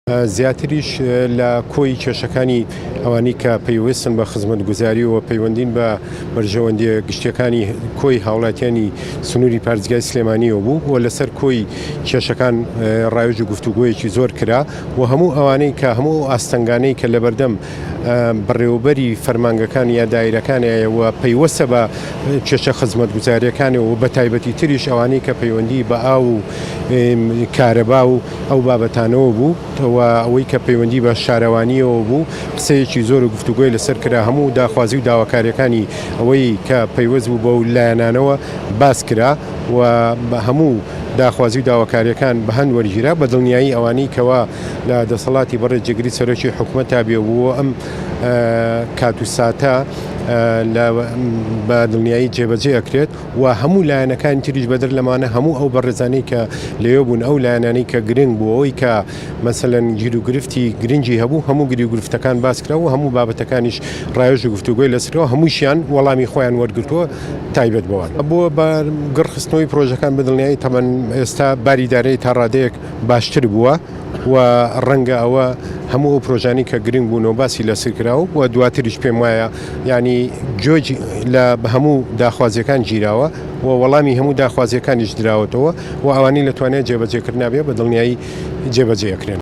زیاتریش لە کۆی کێشەکانی ئەوانەی کە پەیوەستن بە خزمەتگوزاری و پەیوەندین بە بەرژەوەندیە گشتیەکانی کۆی هاوڵاتیانی سنووری پارێزگای سلێمانیەوە بوو و لەسەر کۆی کێشەکان ڕاوێژ و گفتوگۆیەکی زۆر کرا و هەموو ئەوانەی کە هەموو ئەو ئاستەنگانەی کە لەبەردەم بەڕێوەبەری فەرمانگەکان یا دایرەکانەیە و پەیوەستە بە کێشە خزمەتگوزاریەکانەوە و بەتایبەتی تریش ئەوانەی کە پەیوەندی بە ئاو و کارەبا و ئەو بابەتانەوە بوو و ئەوەی کە پەیوەندی بە شارەوانییەوە بوو قسەیەکی زۆر و گفتوگۆی لەسەر کرا، هەموو داخوازی و داواکارییەکانی ئەوەی کە پەیوەست بوو بەو لایەنانەوە باس کرا و هەموو داخوازی و داواکارییەکان بە هەند وەرگیرا، بە دڵنیایی ئەوانەی کەوا لە دەسەڵاتی بەڕێز جێگری سەرۆکی حکومەتا بێ و ئەم کات و ساتە لە بە دڵنیایی جێبەجێ ئەکرێت. و هەموو لایەنەکانی تریش بەدەر لەمانە هەموو ئەو بەڕێزانەی کە لەوێ بوون ئەو لایەنانەی کە گرنگ بوو ئەوەی کە مەسەلەن گیروگرفتی گرنگی هەبوو هەموو گریوگرفتەکان باس کرا و هەموو بابەتەکانیش ڕاوێژ و گفتوگۆی لەسەر کرا و هەمووشیان وەڵامی خۆیان وەرگرتووە تایبەت بەوان. بۆ بە گڕخستنەوەی پرۆژەکان بە دڵنیایی تەبعەن ئێستا باری دارایی تا ڕادەیەک باشتر بووە و ڕەنگە ئەوە هەموو ئەو پرۆژانەی کە گرنگ بوون و باسی لەسەر کرا و دواتریش پێم وایە یانی گوێ لە هەموو داخوازیەکان گیراوە و وەڵامی هەموو داخوازیەکانیش دراوەتەوە و ئەوانەی لە توانای جێبەجێکردنا بێ بە دڵنیایی جێبەجێ ئەکرێن.